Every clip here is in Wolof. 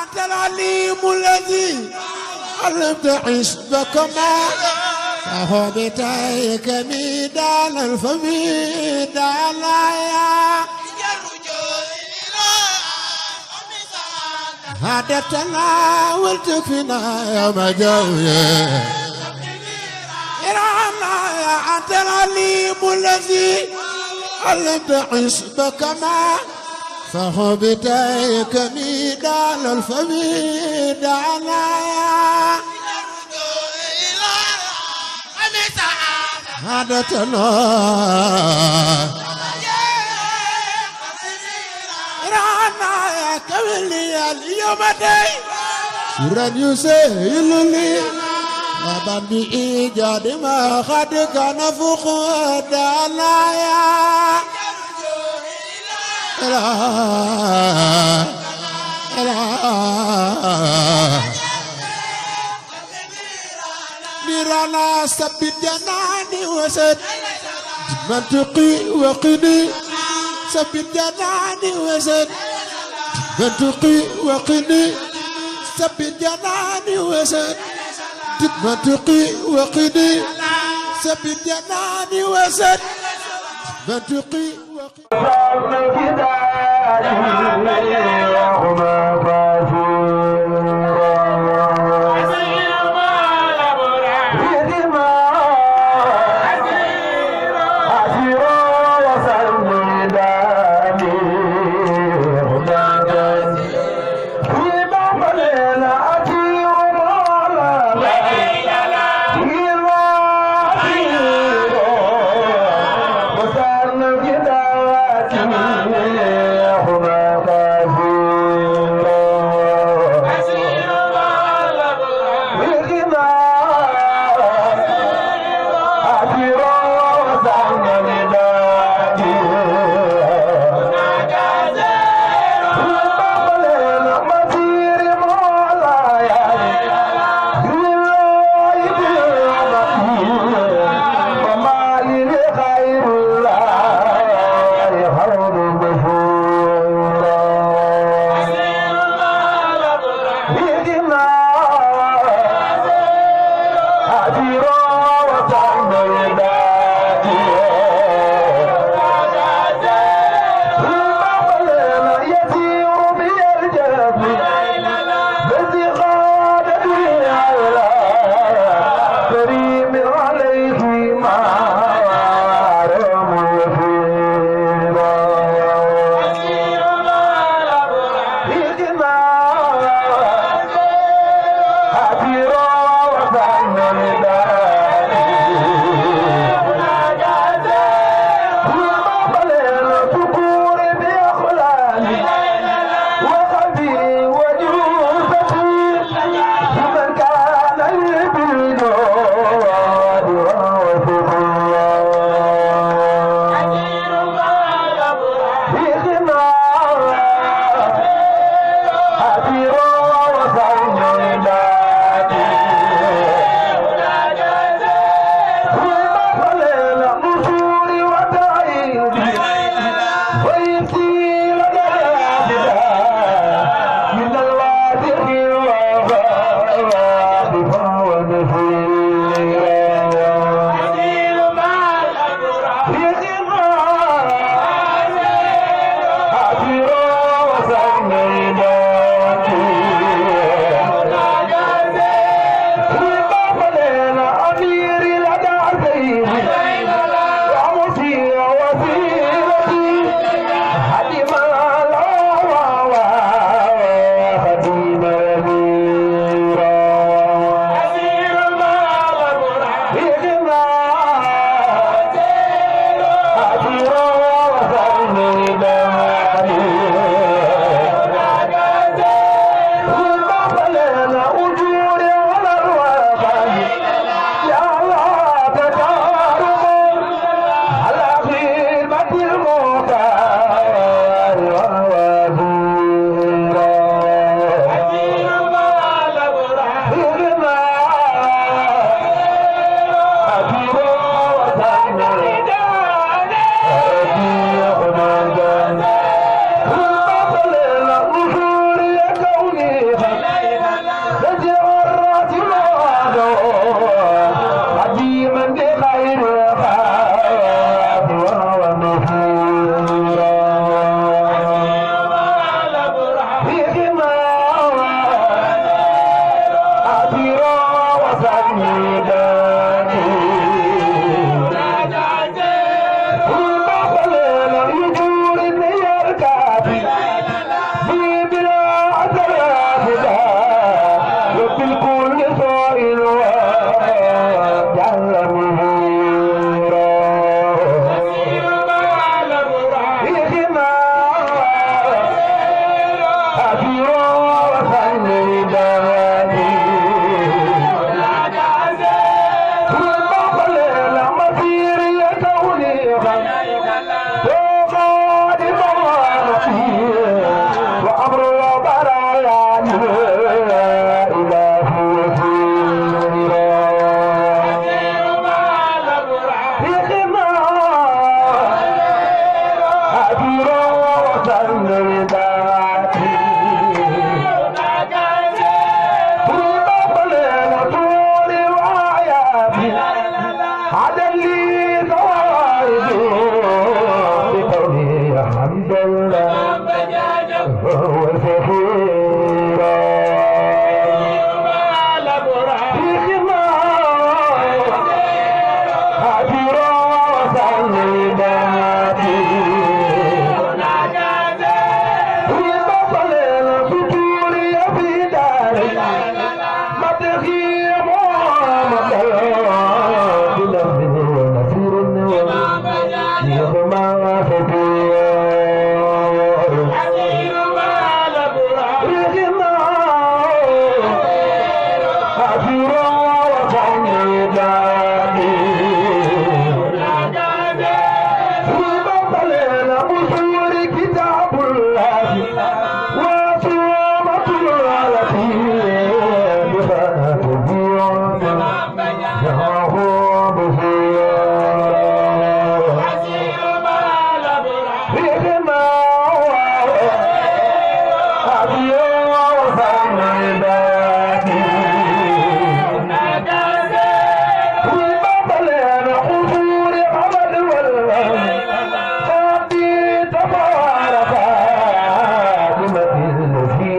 أنت العليم الذي علمت حسبكما فهو بتايك ميدان الفميدان يا هذا تناولت فينا يا مجاوية أنت العليم الذي علمت حسبكما فهو بتايك ميدان الفميدان يا هذا تناولت يا كملي اليوم داي سران يسهل لي أبان بإيجاد ما قد كان فقدانا يا نيرانا سبت جناني وسد منطقي وقني سبت جناني وسد منطقي وقني سبت جناني وسد منطقي وقني سبت جناني وسد منطقي وقني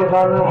Bamba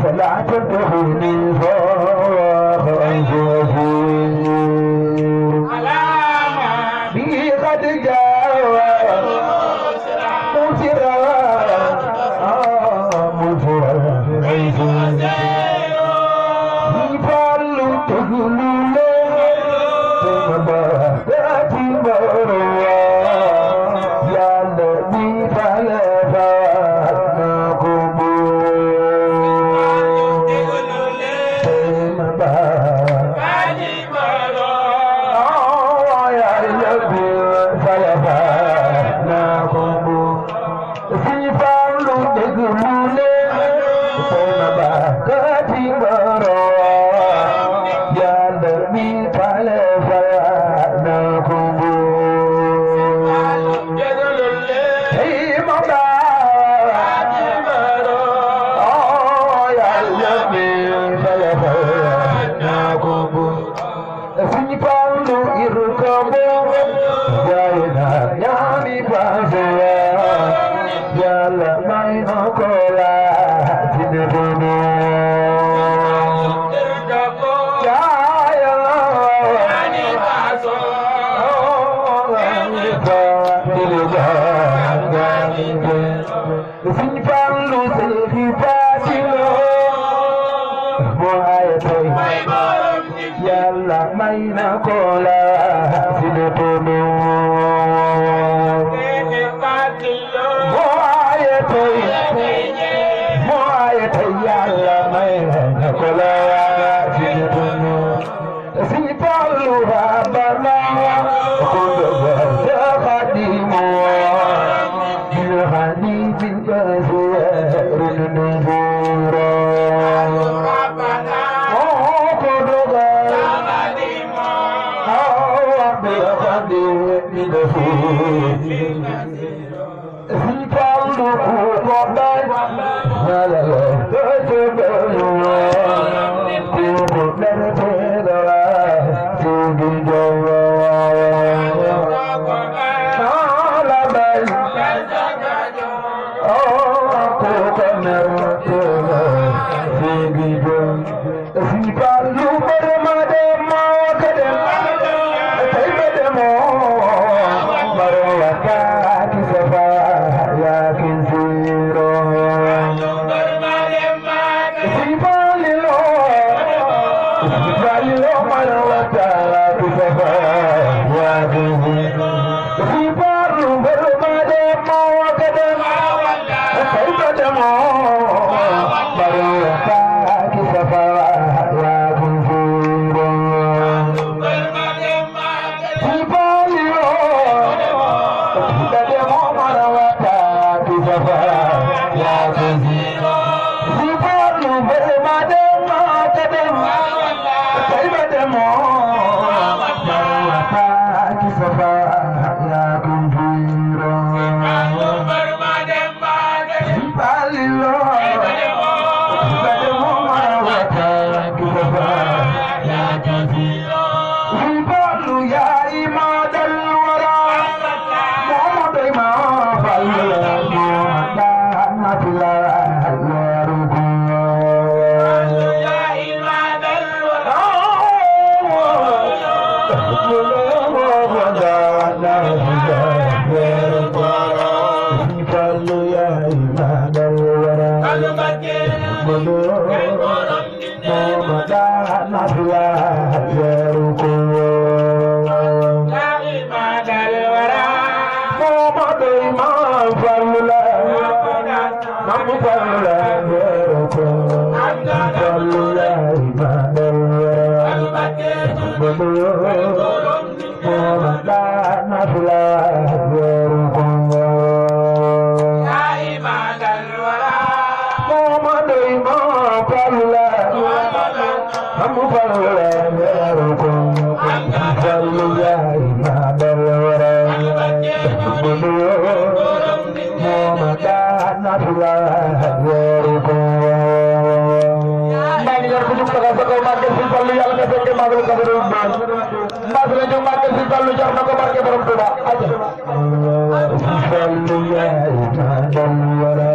فلا تدخلني فوق أنفسي به قد جاء مسرا فالو تقولوا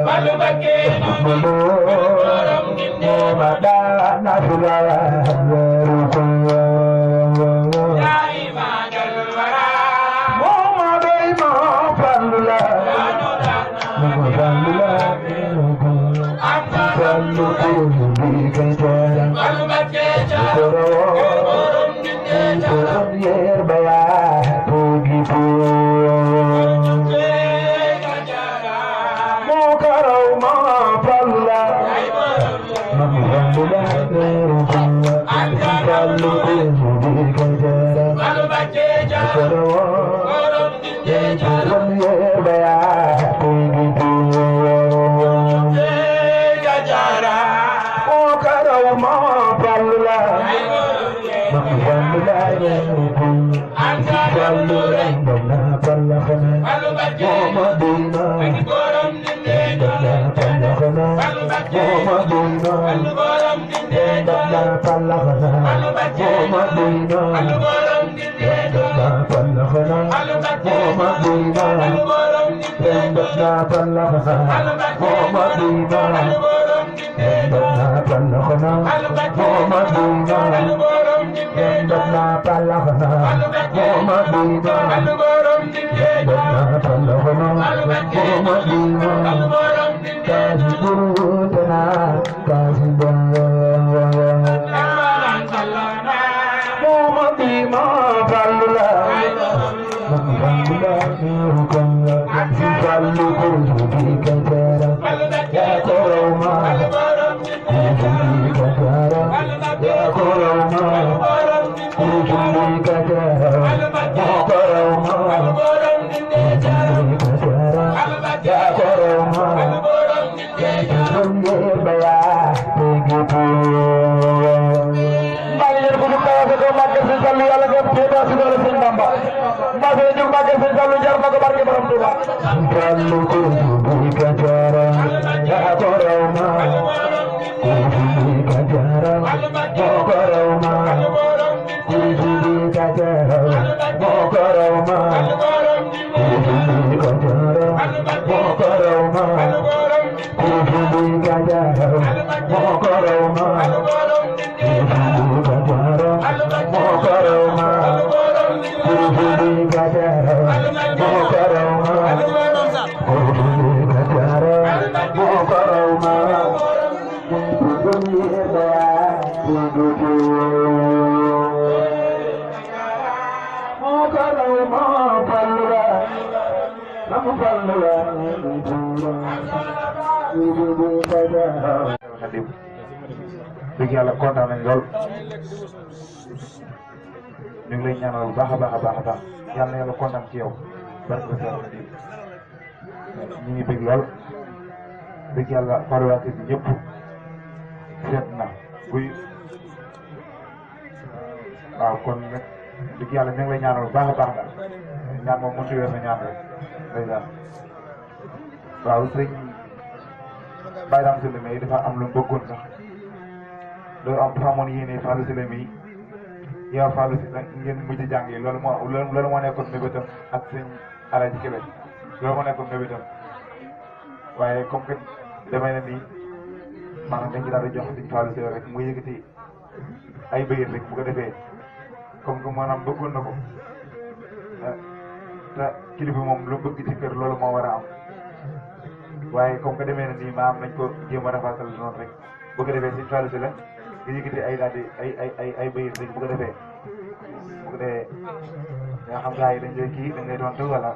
Balu bakke Ramadana sylla dëgg yàlla kontaan nañ lool ñu ngi lay ñaanal bu baax a baax a baax a baax yàlla na yàlla kontaan ci yow barke ñu ngi bëgg lool dëgg yàlla farwaate bi ñëpp seet na buy waaw kon nag dëgg yàlla ñu ngi lay ñaanal bu baax a baax daal ñaan moom mënut a weesu ñaan rek ndeysaan waaw sëñ Baye Dame Sylla mi dafa am lu mu bëggoon sax loolu am dafa amoon yéene Fallou Sylla mi yow Fallou Sylla ngeen mujj jàng yi loolu moo nekkoon mébétam ak sëñ Alaaji Kébé loolu moo nekkoon mébétam waaye comme que damay ne nii maanaam dañ ci daal di jox sëñ Fallou Sylla rek mu yëkkati ay bëyit rek bu ko defee comme que maanaam bëggoon na ko te kilifa moom lu bëgg ci kër loolu moo war a am waaye comme que demee na nii maam nañ ko jéem a rafetal noonu rek bu ko defee sëñ Fallou Sylla nga yëkkati ay daal di ay bëyit rek bu ko defee nga xam gars yi dañ lay kii dañ lay tontu wala.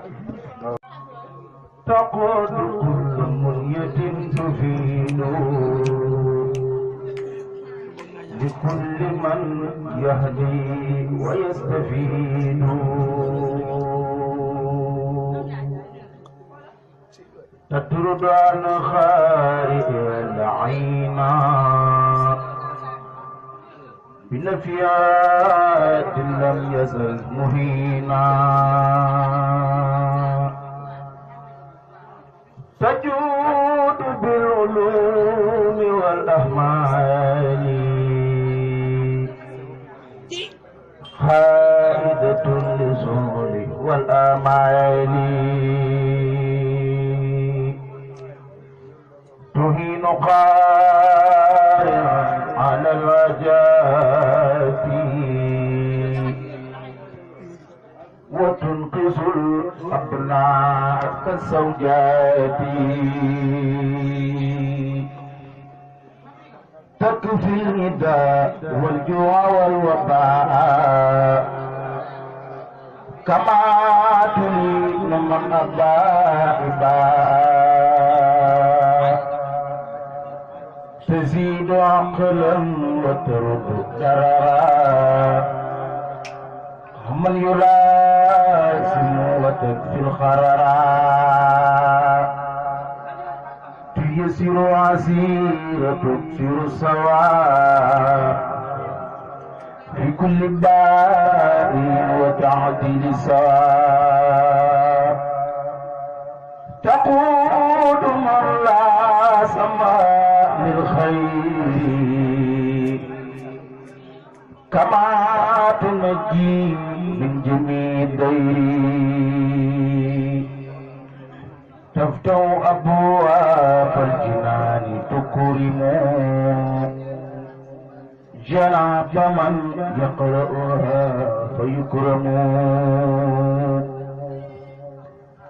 تقود كل منية تفيد لكل من يهدي ويستفيد تطرد عن خارج العين بنفيات لم يزل مهينا تجود بالعلوم والأهمال خالدة للسبل والآمال تهين قارئا زوجاتي تكفي النداء والجوع والوباء كما تلين من أبائبا تزيد عقلا وترد دررا من يلازم وتكفي الخررا تيسر عسيرة تكسر السواء في كل باء وتعديل سواء تقود من لا سماء للخير كما تنجي من جميع الدير تفتح أبواب الجنان تكرم جناب من يقرأها فيكرم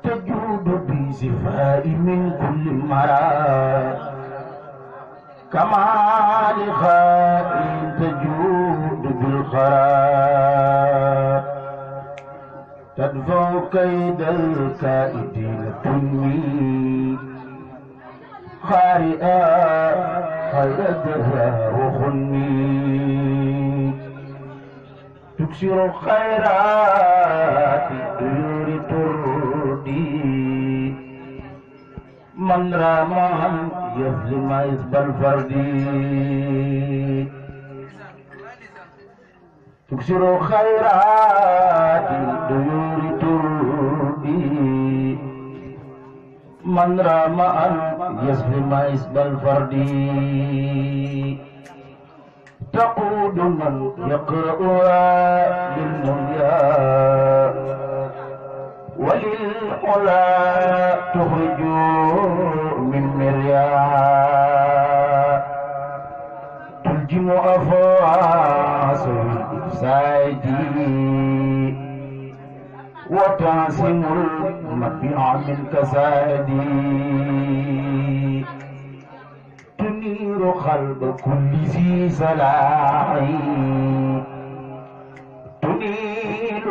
تجود بزفاء من كل مرض كما لخائن تجود بالخراب تدفع كيد الكائدين تنمي خارئا خيرتها وخني تكسر الخيرات الديور تردي من رام أن يظلم حزب الفرد تكسر الخيرات الديور تردي من رام أن يظلم حزب الفرد تقود من يقرأها للمنيا وللعلا تخرج من مريا تلجم أفواس الإفساد وتعصم المبيع من كساد تنير قلب كل ذي صلاح تنير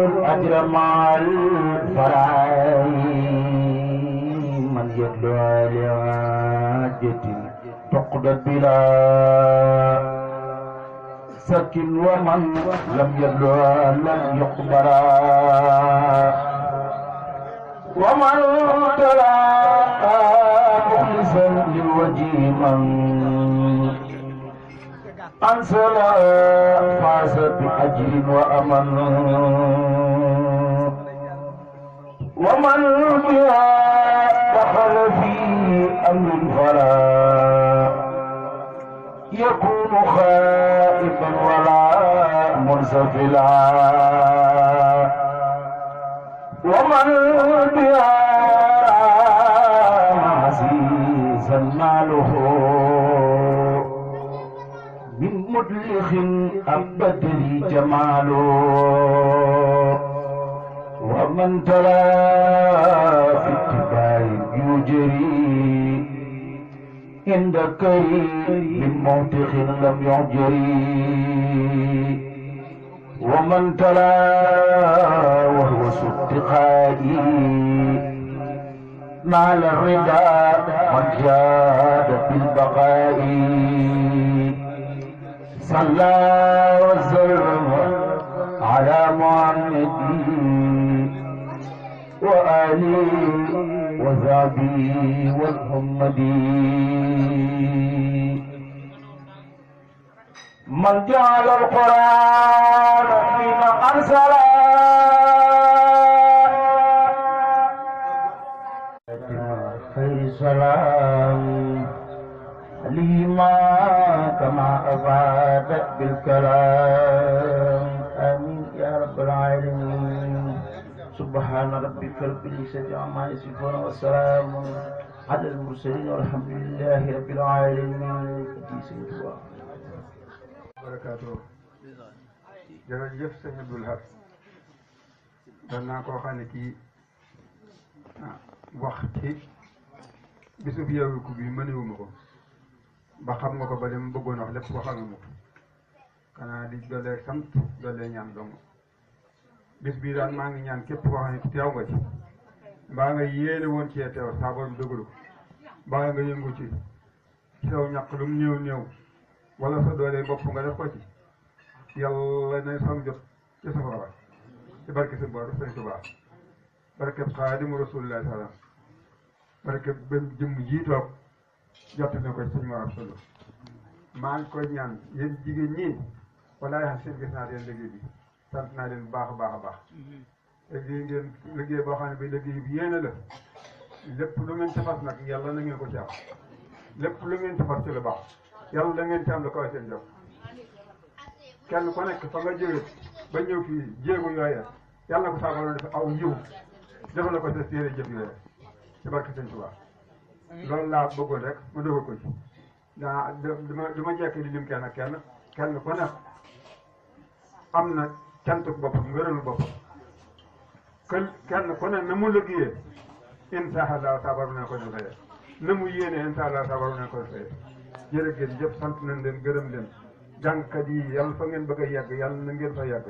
الأجر مع الفرح من يدلو على حاجة تقضى بلا سكن ومن لم يدلو لم يقبل ومن تلاقى مخلصا للوجه من أنزل فاز بأجر وأمن ومن بها دخل في أمر فلا يكون خائفا ولا منسفلا ومن بها عزيزا ماله من مدلخ أبد لي جماله ومن تلا في اتباع يجري عند كريم موتخ لم يعجري ومن تلا وهو صدقائي نال الرضا من جاد بالبقاء صلى وسلم على محمد وآله وصحبه والحمد من جعل القرآن فيما أرسل خير سلام لما كما أفادت بالكلام آمين يا رب العالمين سبحان ربك رب العزة عما يصفون وسلام على المرسلين والحمد لله رب العالمين. barakaatu jërëjëf sëñ Abdoul Ahad doon naa koo xam ne kii wax ci bisub yeewiku bi mënewuma ko ba xam nga ko ba dem bëggoon wax lépp waxal nga ma ko xanaa di doolee sant doolee ñaan dong bis bii daal maa ngi ñaan képp koo xam ne teew nga ci mbaa nga yéene woon cee teew saa borom dëggalu ko mbaa nga yëngu ci saw ñàq lu mu néew néew wala sa doolee bopp nga def ko ci yàlla na sam jot ci safara ci barke sëñ Bor sëñ Tuubaa barke Xaadimu Rasuulillaahi salaam barke benn jëmm jiitoog jot na ko sëñ Mor Abdou maa ngi koy ñaan yéen jigéen ñi walaay seen gis naa leen liggéey bi sant naa leen bu baax a baax a baax liggéey ngeen liggéey boo xam ne bi liggéey bi yéene la lépp lu ngeen ci fas nag yàlla na ngeen ko ci am lépp lu ngeen ci fas ci lu baax yàlla da ngeen ci am la koy seen jox kenn ku nekk fa nga jógee ba ñëw fii jéego yooya yàlla na ko saabaloon def aw yiw defal la ko sa séeré jëf yooya ci barke sëñ Tuubaa loolu laa bëggoon rek ma dogal ko ci du ma jekk di lim kenn ku nekk am na cantuk boppam wéralu boppam kenn ku ne na mu liggéeyee incha allah sabaru na ko defee na mu yéene incha allah sabaru na ko defee jërë ngeen jëf sant nañ leen gërëm leen jàngkat yi yàlla fa ngeen bëgg a yàgg yàlla na ngeen fa yàgg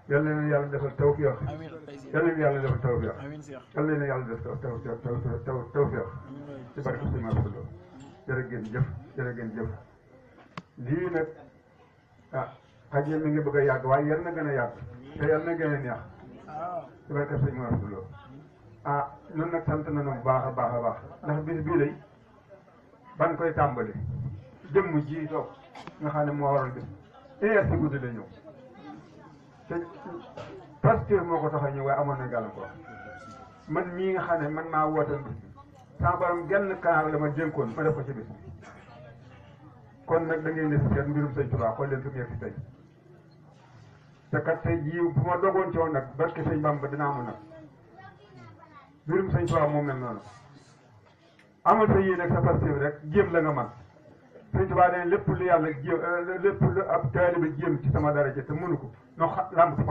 yàlla na yàlla defal tawfiq yàlla na yàlla defal tawfiq yàlla na yàlla defal tawfiq ci barke si ma Abdou jërë ngeen jëf lii nag xaj na mi ngi bëgg a yàgg waaye yal na gën a yàgg te yal na gën a neex ci barke sëñ Mor Abdou ñun nag sant nañu bu baax a baax a baax ndax bis bii lay ban koy tàmbali jëmm ji toog nga xam ne moo waral bis si guddi la ñëw te pasteur moo ko tax a ñëw waaye amoon na gàllankoor man mii nga xam ne man maa woote bis bi sama borom genn kanaar la ma dénkoon ma def ko ci bis bi kon nag da ngeen di seet mbirum sëñ Tuubaa xool leen fi mu yegg si tey te kat tey jii bu ma dogoon ci woon nag barke sëñ Bamba dinaa amoon nag mbirum sëñ Tuubaa moom mel noonu amal sa yéene ak sa pasteur rek jéem la nga man sëñ Tuubaa ne lépp lu yàlla jéem lépp lu ab taalibe jéem ci sama daraja te mënu ko no lamb ci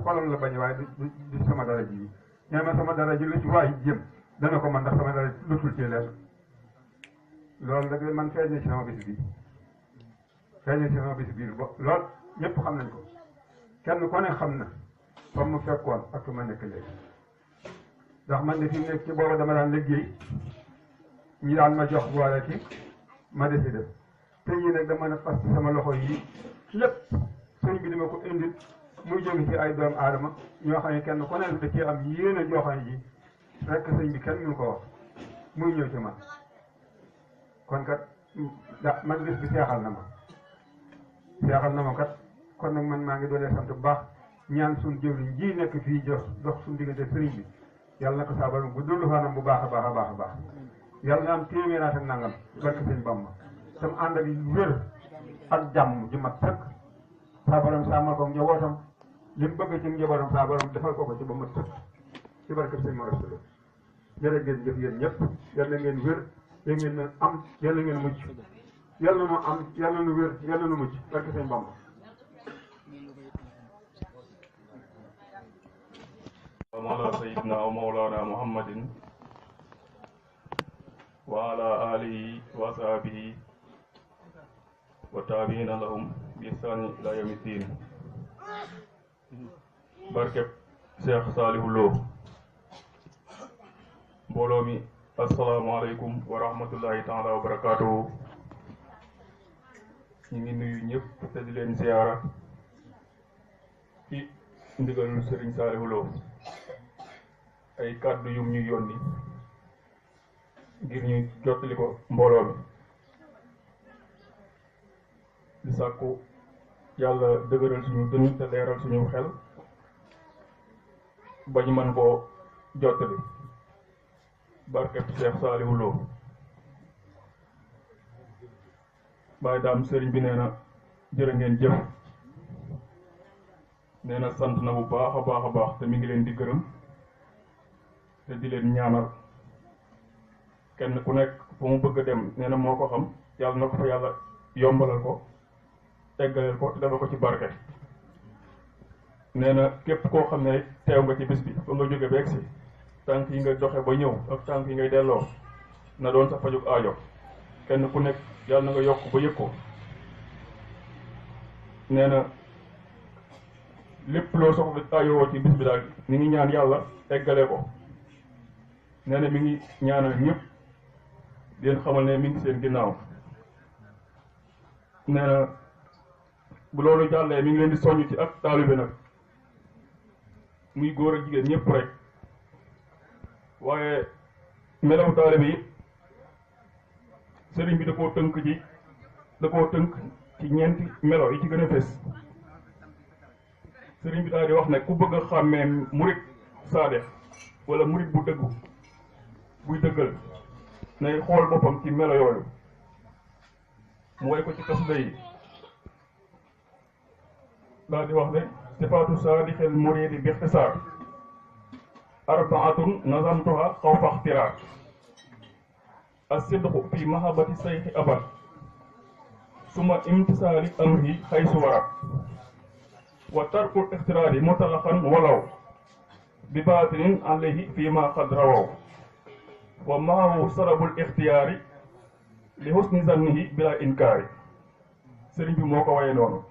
xolam la bañ waaye du sama daraja yi nee ma sama daraja lu ci waay jéem dana ko man ndax sama daraja lutul ci leen loolu nag man feeñ na ci sama bis bii lool ñëpp xam nañ ko kenn ku ne xam na fa mu fekkoon ak fi ma nekk léegi ndax man de fi mu nekk ci booba dama daan liggéey ñi daan ma jox boole ci ma desi def te yii nag dama ne fas sama loxo yi lépp sëñ bi dama ko indil muy jóge ci ay doomu aadama ñoo xam ne kenn ku ne da cee am yéene joo xam ne ji rekk sëñ bi kenn mënu ko wax muy ñëw ci man kon kat man bis bi seexal na ma kat kon nag man maa ngi doolee sant bu baax ñaan suñ jëwriñ ji nekk fii dox suñ diggante sëriñ bi yàlla na ko saabal bu dund fanam bu baax a baax yàlla na am téeméeraat ak nangam barke sëñ Bamba tam ànd ak wér ak jàmm ji mat sëkk saabaram sàmmal ko njabootam li mu bëgg ci njabootam saabaram defal ko ci ba mat sëkk ci barke sëñ Mor Abdou jërë ngeen jëf yéen ñëpp yàlla ngeen wér yàlla ngeen am yàlla ngeen mucc yàlla nu am yàlla nu wér yàlla nu mucc barke sëñ Bamba على سيدنا ومولانا محمد وعلى آله وصحبه وتابعين لهم بإحسان إلى يوم الدين barkeb Cheikh Saliou Lo mbooloo mi asalaamaaleykum wa rahmatullahi taala wa barakaatuhu ñu ngi nuyu ñëpp te di leen ziyaara ci ndigalul Serigne Saliou Lo ay kàddu yum ñu yónni ngir ñu jottali ko mbooloo mi di sàkku yàlla dëgëral suñu dënn te leeral suñu xel ba ñu mën koo jottali barkeb Cheikh Saliou Lo Baye Dame sëriñ bi nee na jërë ngeen jëf nee na sant na bu baax a baax te mi ngi leen di gërëm te di leen ñaanal kenn ku nekk fu mu bëgg a dem nee na moo ko xam yàlla na ko fa yàlla yombalal ko eggaleel ko te dafa ko ci barke nee na képp koo xam ne teew nga ci bis bi ba nga jóge beeg si tànk yi nga doxe ba ñëw ak tànk yi ngay delloo na doon sa fajuk aajo kenn ku nekk yàlla na nga yokk ba yëg ko nee na lépp loo soxla aayowoo ci bis bi daal mi ngi ñaan yàlla eggale ko nee na mi ngi ñaanal ñëpp di leen xamal ne mi ngi seen ginnaaw nee na bu loolu jàllee mi ngi leen di soññ ci ak taalibe nag muy góor ak jigéen ñëpp rek waaye melaw taalibe yi sëriñ bi da koo tënk ci ñeenti melo yi ci gën a fés sëriñ bi daal di wax ne ku bëgg a xàmmee murit saadex wala murit bu dëggu buy dëggal nay xool boppam ci melo yooyu mu way ko ci xasida yi daal di wax ne sifaatu saadixil muridi bi ixtisaar arbaatun nazamtuha xawfa ixtiraar as-sidqu fi mahabbati sayxi abad suma imtisaali amri xaysu warat wa tarkul ixtiraari mutalaxan walaw bi baatinin alayhi fi ma qad rawaw wa maahu sarabul ixtiyaari li husni zannihi bila inkaari sëriñ bi moo ko waye noonu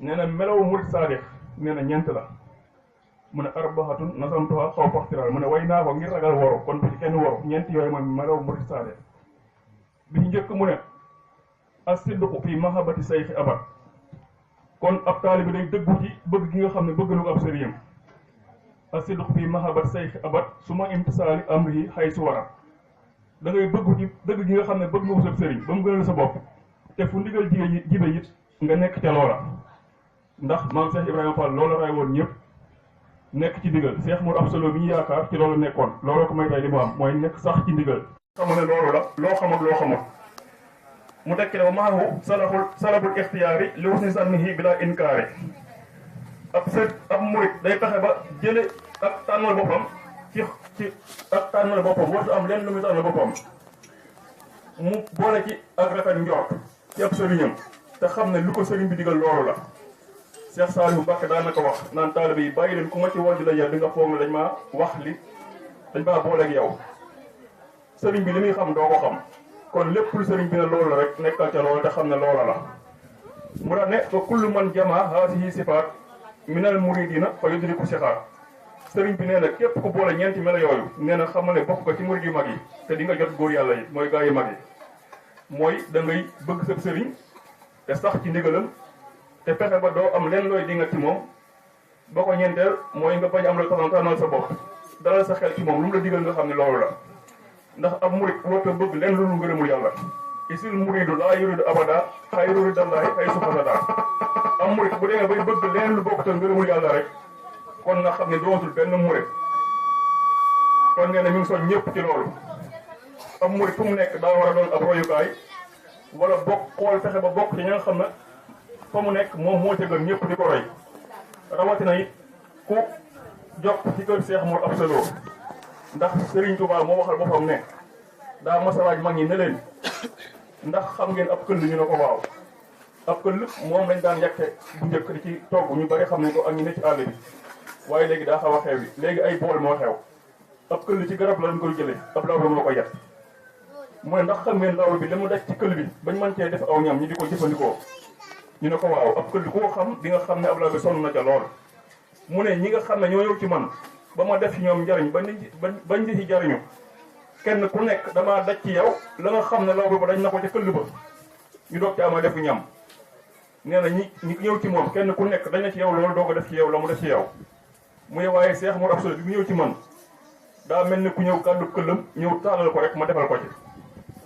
nee na melaw murit saadix nee na ñeent la mu ne arbaxatun nasamtuha xaw faxtiraar mu ne way naa ko ngir ragal waru kon bu ci kenn waru ñeent yooyu mooy melaw murit saadix bi ci njëkk mu ne as-sidqu fi mahabbati sayxi abad kon ab taalibi day dëggu ci bëgg gi nga xam ne bëgg na ko ab sëriñam as-sidqu fi mahabbati sayxi abad su ma imtisaali amrihi xaysu wara da ngay bëggu ci dëgg gi nga xam ne bëgg nga ko sa sëriñ ba mu gënal sa bopp te fu ndigal jibe it nga nekk ca loola ndax maam Cheikh Ibrahima Fall loola ray woon ñëpp nekk ci ndigal Cheikh Mour Absolo bi ñu yaakaar ci loolu nekkoon looloo ko may tay li mu am mooy nekk sax ci ndigal xamu ne loolu la loo xam ak loo xamul mu tekki ne wa maahu salabul ixtiyaari li husni zannihi bila inkaari ab murit day fexe ba jële ak tànnal boppam ci ak tànnal boppam wartu am leen lu muy tànnal boppam mu boole ci ak rafet njort ci ab sëriñam te xam ne lu ko sëriñ bi digal loolu la Cheikh Saliou Mbacké daan na ko wax naan taalibe yi bàyyi leen ku ma ci woo di la yar di nga foog ne dañ maa wax dañ maa booleeg yow sëriñ bi li muy xam doo ko xam kon lépp lu sëriñ bi ne loolu la rek nekkal ca loolu te xam ne loola la mu daan ne fa kullu man jamaa haasihi sifaat minal muridina fa yudriku sixaar sëriñ bi nee na képp ku boole ñeenti melo yooyu nee na xam ne bokk ko ci murid yu mag yi te di nga jot góor yàlla yi mooy gaa yu mag yi mooy da ngay bëgg sa sëriñ te sax ci ndigalam te fexe ba doo am leen looy dinga ci moom ba ko ñeenteel mooy nga bañ am la tànnal sa bopp dalal sa xel ci moom lu mu la digal nga xam ne loolu la ndax ab murid warta bëgg leen lu ngërëmul yàlla isil muridu laa yuridu abada xayru ridallahi xaysu fasada am murid bu demee bay bëgg leen lu bokk te ngërëmul yàlla rek kon nga xam ne dootul benn murid kon nee na mi ngi soñ ñëpp ci loolu am murid fu mu nekk daa war a doon ab royukaay wala bokk xool fexe ba bokk ci ña nga xam ne fa mu nekk moom moo ca gën ñëpp di ko roy rawatina it ku jokk ci kër Cheikh Mour Absolo ndax Serigne Touba moo waxal boppam ne daa masalaaj mag ñi ne leen ndax xam ngeen ab këll ñu ne ko waaw ab këll moom lañ daan yàkke bu njëkk di ci togg ñu bari xam ne ko ak ñu ne ci àll bi waaye léegi daa xaw a xew bi léegi ay bool moo xew ab këll ci garab la lañ koy jële ab lawbe moo ko yet mu ne ndax xam ngeen lawbe bi li mu daj ci këll bi bañ mën cee def aw ñam ñi di ko jëfandikoo ñu ne ko waaw ab këll koo xam di nga xam ne ab lawbe sonn na ca lool mu ne ñi nga xam ne ñoo ñëw ci man ba ma def ci ñoom njariñ bañ di ci jariñu kenn ku nekk damaa daj ci yow la nga xam ne lawbe ba dañ na ko ca këll ba ñu doog ci ama def ñam nee na ñi ñëw ci moom kenn ku nekk dañ na ci yow loolu doo ko def ci yow la mu def ci yow muy waaye Cheikh Mour Absolo bi mu ñëw ci man daa mel ni ku ñëw gàddu këllam ñëw taalal ko rek ma defal ko ci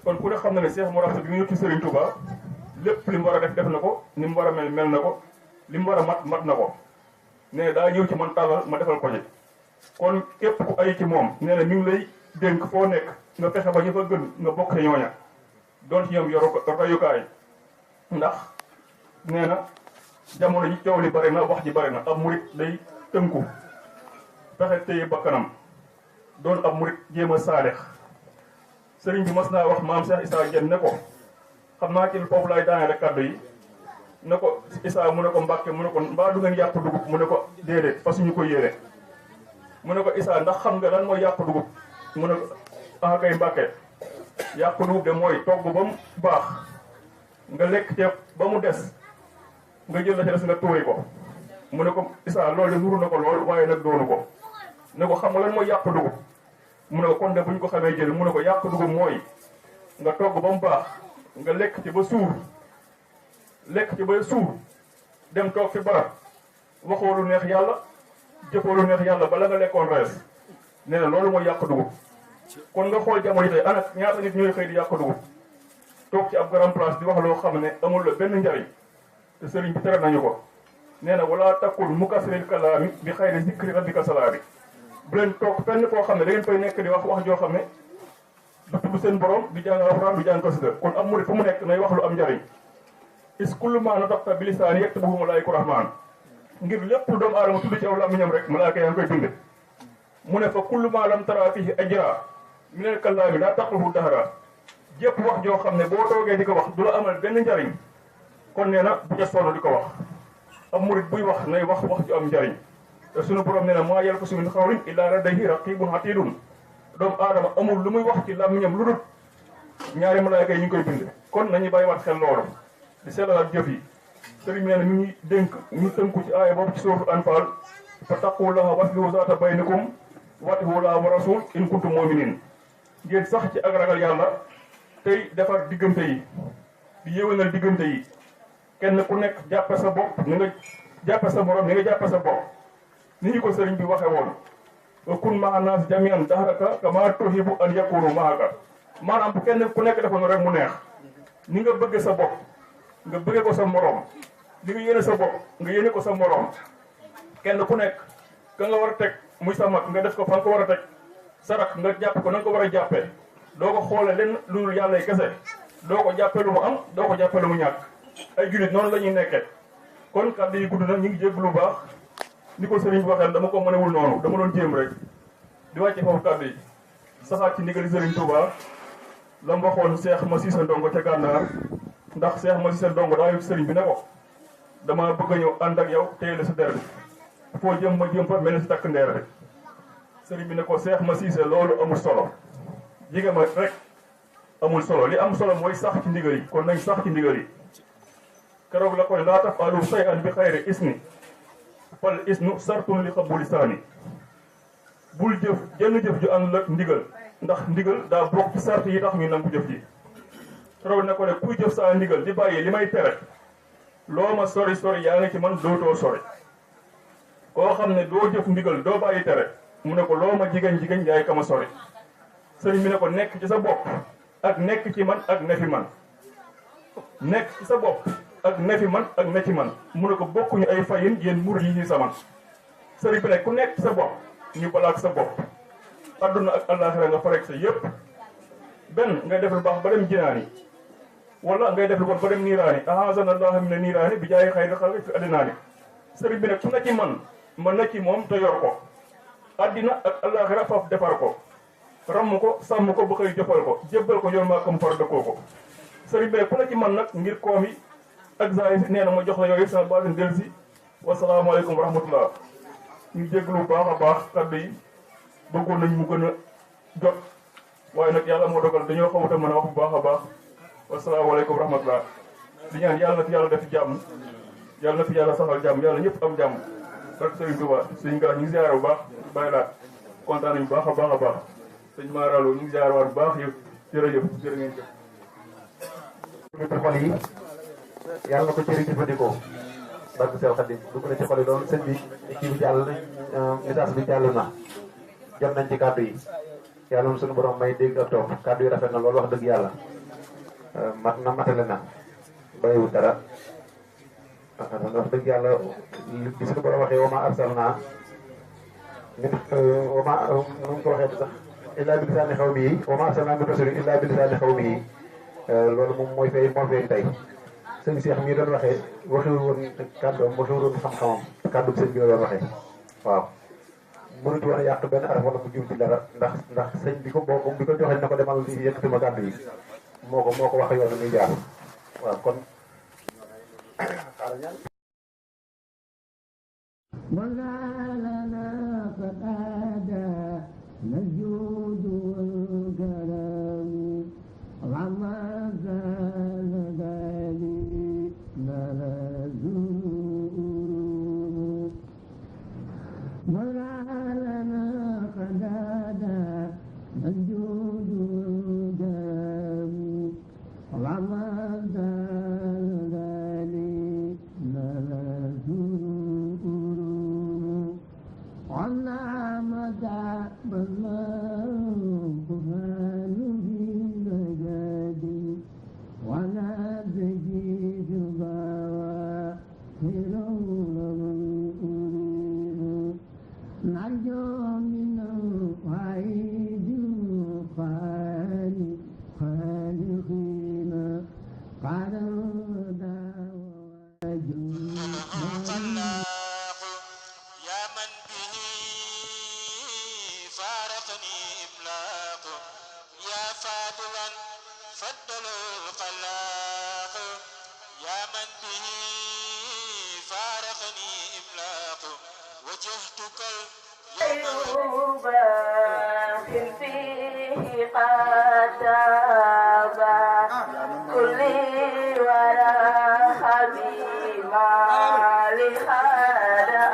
kon ku ne xam na ne Cheikh Mour Absolo bi mu ñëw ci Serigne Touba lépp li mu war a def na ko ni mu war a mel na ko li mu war a mat na ko nee na daa ñëw ci man taalal ma defal ko ci kon képp ku ay ci moom nee na mi ngi lay dénk foo nekk nga fexe ba ñu fa gën nga bokk ci ñooña doon ci ñoom royukaay ndax nee na jamono ji coow li bari na wax ji bari na ab murit day tënku fexe téye bakkanam doon ab murit jéem a saalex sëriñ bi mas naa wax maam Cheikh Issa Diène ne ko xam naa ci foofu laay daanee rek kàddu yi ne ko Issa mu ne ko Mbàkke mu ne ko mbaa du ngeen yàq dugub mu ne ko déedéet fa suñu ko yéene mu ne ko Issa ndax xam nga lan mooy yàq dugub mu ne ko ah kay Mbàkke yàq dugub de mooy togg ba mu baax nga lekk ceeb ba mu des nga jël la ca des nga tuuri ko mu ne ko Issa loolu de nuru na ko lool waaye nag doonu ko ne ko xam nga lan mooy yàq dugub mu ne ko kon de buñ ko xamee jël mu ne ko yàq dugub mooy nga togg ba mu baax nga lekk ci ba suur dem toog fi barab waxoo lu neex yàlla jëfoo lu neex yàlla bala nga lekkoon rees nee na loolu mooy yàq dugub kon nga xool jamono tey ana ñaata nit ñooy xëy di yàq dugub toog ci ab grand place di wax loo xam ne amul la benn njariñ te sëriñ bi tere nañu ko nee na wala takkul mukasiril kalaami bi xayri zikri rabbika salaami bu leen toog fenn koo xam ne da ngeen fay nekk di wax joo xam ne du tudd seen borom di jàng alxuraan du jàng xasida kon am murid fu mu nekk nay wax lu am njariñ is kullu maa nataqta bi lisaani yaktubuhu malaa'ikatu rahmaan ngir lépp lu doomu aadama tudd ci aw làmmiñam rek malaaka yaa ngi koy bind mu ne fa kullu maa lam tara fihi ajra minal kalaami laa taqluhu dahra jépp wax joo xam ne boo toogee di ko wax du la amal benn njariñ kon nee na bu ca sonn di ko wax am murid buy wax nay wax ju am njariñ te sunu borom nee na maa yalfizu min qawlin illaa ladayhi raqiibun atiidun doomu aadama amul lu muy wax ci làmmiñam lu dul ñaari malaaka yi ñu ngi koy bind kon nañu bàyyiwaat xel loolu di sellalaat jëf yi sëriñ nee na mi ngi dénk ñu tënku ci aaya boobu ci suuratul Anfaal fattaqullaha waslihu zaata baynikum watihullaha wa rasul in kuntum mu'minin ngeen sax ci ak ragal yàlla tey defar diggante yi di yéwénal diggante yi kenn ku nekk jàppe sa bopp ni nga jàppe sa morom ni nga jàppe sa bopp ni ñu ko sëriñ bi waxe woon wa kun ma'a naas jami'an dahraka kama tuhibbu an yakunu ma'aka maanaam bu kenn ku nekk defoon rek mu neex ni nga bëgge sa bopp nga bëgge ko sa morom li nga yéene sa bopp nga yéene ko sa morom kenn ku nekk ka nga war a teg muy sa mag nga def ko fa nga ko war a teg sarak nga jàpp ko na nga ko war a jàppee doo ko xoole leen lu dul yàlla yi kese doo ko jàppee lu mu am doo ko jàppee lu mu ñàkk ay jullit noonu la ñuy nekkee kon kàddu yi gudd na ñu ngi jégg lu baax ni ko sëriñ bi waxee dama ko mënewul noonu dama doon jéem rek di wàcce foofu kàddu yi saxaat ci ndigali sëriñ Touba la mu waxoon Seex ma Siise Ndongo ca Gànnaar ndax Seex ma Siise Ndongo daa yëg sëriñ bi ne ko dama bëgg a ñëw ànd ak yow téye la sa der bi foo jëm ma jëm fa mel ni si takk ndeer rek sëriñ bi ne ko Seex ma Siise loolu amul solo jige ma rek amul solo li am solo mooy sax ci ndigal yi kon nañ sax ci ndigal yi keroog la koy laa taf'alu shay'an bi xayri isni fal isnu sartun li qabuli saani bul jëf jenn jëf ju àndul ak ndigal ndax ndigal daa bokk ci sart yi tax ñu nangu jëf ji keroog ne ko ne kuy jëf saa ndigal di bàyyi li may tere loo ma sori sori yaa ngi ci man dootoo sori koo xam ne doo jëf ndigal doo bàyyi tere mu ne ko loo ma jigéen yaay kama sori sëriñ bi ne ko nekk ci sa bopp ak nekk ci man ak ne fi man nekk ci sa bopp ak ne fi man ak ne ci man mu ne ko bokkuñu ay fayin yéen mur yi ñuy saman sëriñ bi ne ku nekk ci sa bopp ñu balaak sa bopp adduna ak àllaaxira nga farek sa yépp benn ngay def lu baax ba dem jinaani wala ngay def lu bon ba dem niiraani ahazana allah mina niiraani bi jaay xayri xalqi fi addinaani sëriñ bi ne ku na ci man na ci moom te yor ko addina ak àllaaxira faf defar ko ramm ko sàmm ko ba koy jëfal ko jébbal ko yor maa kam far dëkkoo ko sëriñ bi ku na ci man nag ngir koom yi ak zaay nee na ma jox la yooyu sama baatin del si wasalaamaaleykum wa rahmatullah ñu jéglu bu baax a baax kàddu yi bëggoon nañ mu gën a jot waaye nag yàlla moo dogal dañoo xawut a mën a wax bu baax a baax wasalaamaaleykum wa rahmatullah di ñaan yàlla na fi yàlla def jàmm yàlla na fi yàlla saxal jàmm yàlla ñëpp am jàmm barke Sëriñ Tuubaa sëñ Gala ñu ngi ziar bu baax bàyyi laat kontaan nañu baax a baax a baax sëñ Maaralo ñu ngi ziar waat bu baax yëpp jërëjëf jërë ngeen jëf ci xol yi yàlla na ko cëri jëfandikoo barke Seex Xaadim dugg na ci xol yi loolu sëñ bi kii bi jàll na message bi jàll na jot nañ ci kàddu yi yàlla na suñu borom may dégg ak topp kàddu yi rafet na loolu wax dëgg yàlla mat na matale na bàyyiwul dara wax dëgg yàlla li suñu borom waxee wa maa arsalnaa min wa maa nu ko waxee sax illaa bi lisaani qawmihi wa maa arsalnaa min rasuulin illaa bi lisaani qawmihi loolu moom moo feeñ tey sëñ Cheikh mii doon waxee waxiwul woon kàddoom waxiwul woon xam-xamam kàddum sëñ bi la doon waxee waaw mënut woon a yàq benn araf wala mu jum ci dara ndax sëñ bi ko boo bi ko joxe na ko demal di yëkkati ma kàddu yi moo ko wax yoon muy jaar waaw kon xaaral ñaan الجود والكرم وما زال ذلك نرجوه ولا لنا قدادا الجود والكرم وما زال ذلك نرجوه ولا مدى بالقرآن بمجادي ولا تجيد ظواهر من أريد نرجو من الوعيد خالقين قال يا من به فارقني إملاق يا فاضلا فضل الخلاق يا من به فارقني إملاق وجهتك اليوم فيه قد كل ولا حبيبا لهذا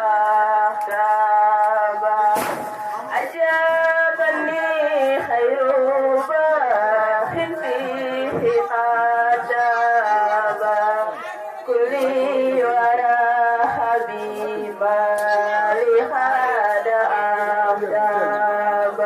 أحتاب عجبني خير باخ فيه قد كل ولا حبيبا لهذا أحتاب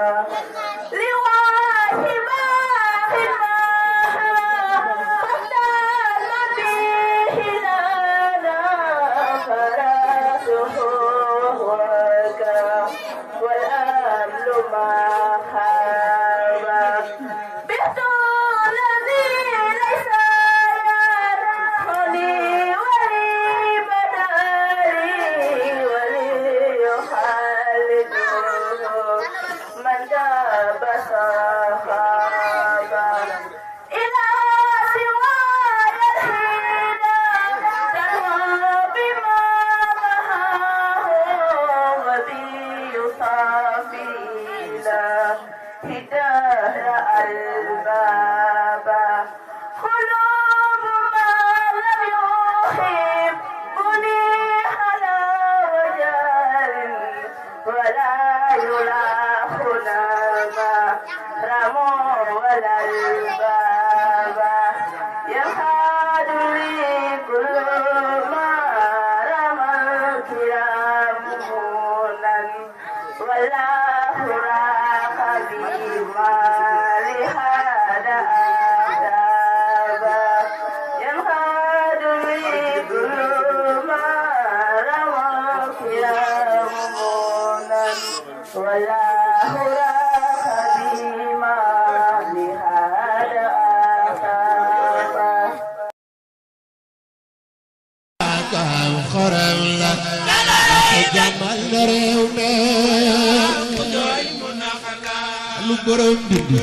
lu borom dindi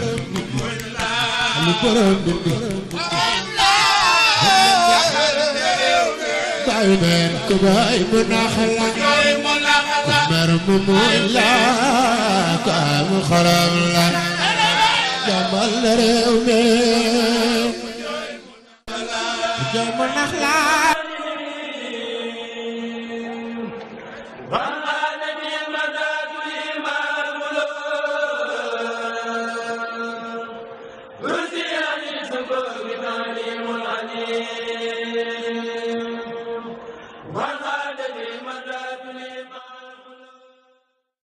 lu borom dindi bayu men ko bay mu naxala ko mer mu la ka mu xaram la jamal rew me jamal naxla بسم الله